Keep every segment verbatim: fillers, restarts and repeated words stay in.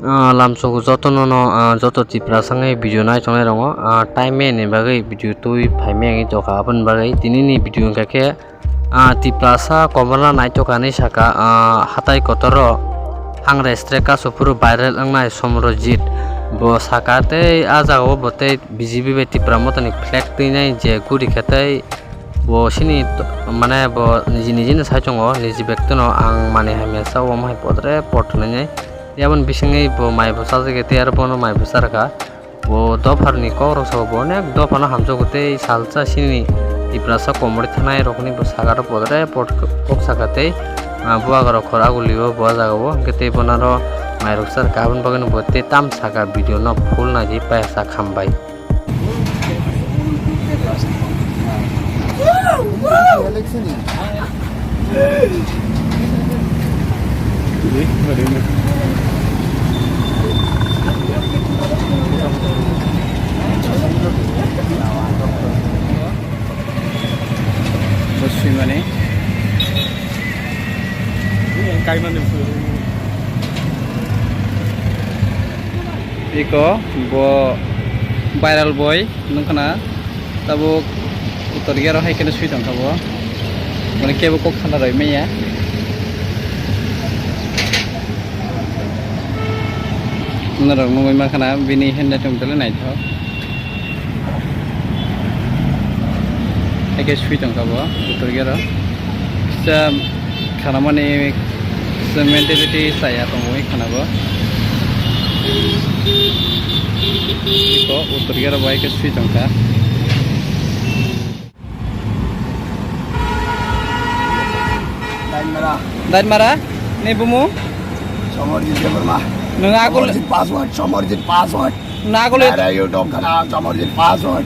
Ah, lamsogo jotono no, ah, joto Tiprasa wngwi video naitongnai rongo, ah, time ni bagwi video twi phaimani tokha, aboni bagwi tinini video wngkha khe, ah, Tiprasa Komorna naitokani saka, ah, hatai kotoro hangre stre kasu phuru viral wngnai Somrojit, bo saka tei ah jagao bo tei B J P bai Tipra Mothani flag twinai je guri khe tei bo sini to-, mane bo niji niji no sai tongo, niji bag tono ang manwi hamya sa, omo hai podre pod hwnwi. Aboni bisingwi bo mai bo chajagwi tei aro bono mai bo charwkha. Bo dopharni kokrok sabo bo onek dophano hamjago tei salsa sini Tiprasa komorwi thanai rokni bo saka rok podre pod kok saka tei, ah, buagra khor agulio bo jagao hwnkhe tei bono aro mairok charwkha. Aboni bagwino bo tei tam saka video no full naidi paiya sak hambai. Swimani. Iko bo viral boy nungkhana tabuk utor gero hai khe swi tongkha bo. Mane kebo kok khana roi maya. Norok nugwi mankha na bini handwriting belai naithok. Eke swi tongkha bo, utor gero. Kisa khanamani kisa mentality chaya tongwi khana bo. Iko utor gero bo eke swi tongkha. Dainmara. Dainmara? Ni bumu? Somorjit Debbarma. Nung agul- Somorjit password, Somorjit password. Nung agul- Nara YouTube kanal Somorjit password.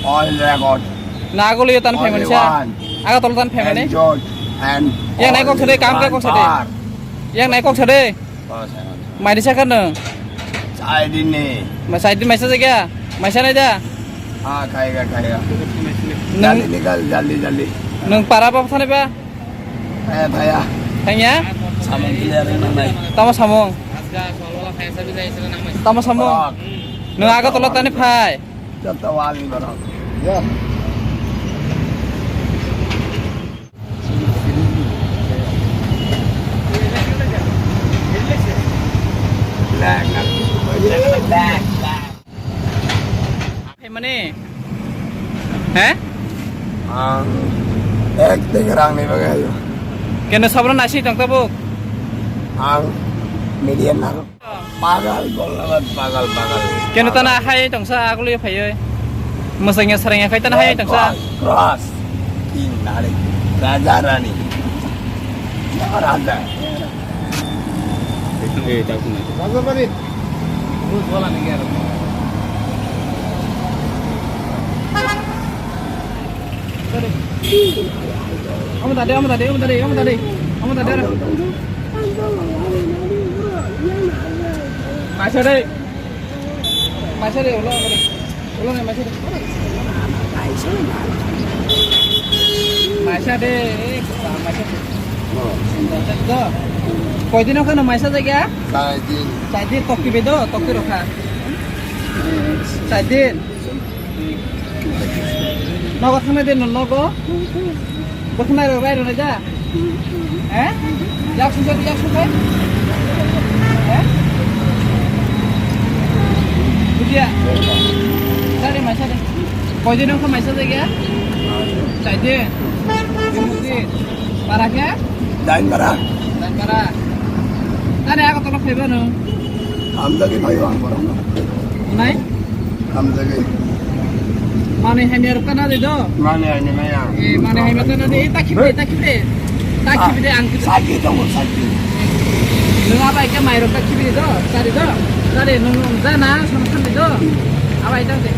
All record. Nung agul yo tan Only family sa? One. Agartala tan family? And George and Yang naikok all sade, kam one kok sade? Power. Yang naikok sade? Maidi sakha nwng? Saidin ni. Ma saidin maisa jagya? Maisa nai da? Ah, khaiga, khaiga. Nwng- Jaldi nikal, jaldi, jaldi. Nwng para ba thani ba? Thaya, thaya. Thangya? Samung clear nang nai. Tamo samung? Tamo samung? Block. Nwng Agartala tani phai? Joto wali borok. Ya. Phaimani? He? Ang ek teng rang ni bagwi hayo. Keno sabra nasi tong tabuk? Ang median nang. Pagal, golnabat, pagal, pagal. Keno tana hai tongsa agulwi phaiwi. Mwsangya sarangya khai tana hai tongsa. Cross. King nari. Raja rani. Raja. Raja bari. Omo tade, omo tade, omo tade, omo tade, omo tade. Maisa de. Maisa de, ulo, ulo. Ulo nai maisa de. Maisa de, eh, maisa de. Koi din okhano maisa jagya? Chai din. Chai din, tokti bedo, tokti rokha. Chai din. Nogo thangnai de no nogo? Bo thangnai rok rai rwnai da? Eh? Yak sung jodi yak sung kai? Eh? Bujiya? Sari mai sari. Koi din wngkha maisa jagya? Chai din. Bini din. Para khe? Dainpara. Dainpara. Ani Agartala phaiba no? Hamjagwi phaio ang borokno. Nai? Hamjagwi. Manwi hamya rok kana de do? Manwi hamya maya. Eh, manwi hamya kana de. Eh, ta khibi de, ta khibi de. Ta khibi de, ang khibi. Sagi tongo, sagi. Nwng abai khe mai rok ta khibi de do, sari do. Sari nwng ja na, sono khan de do. Abai ta de.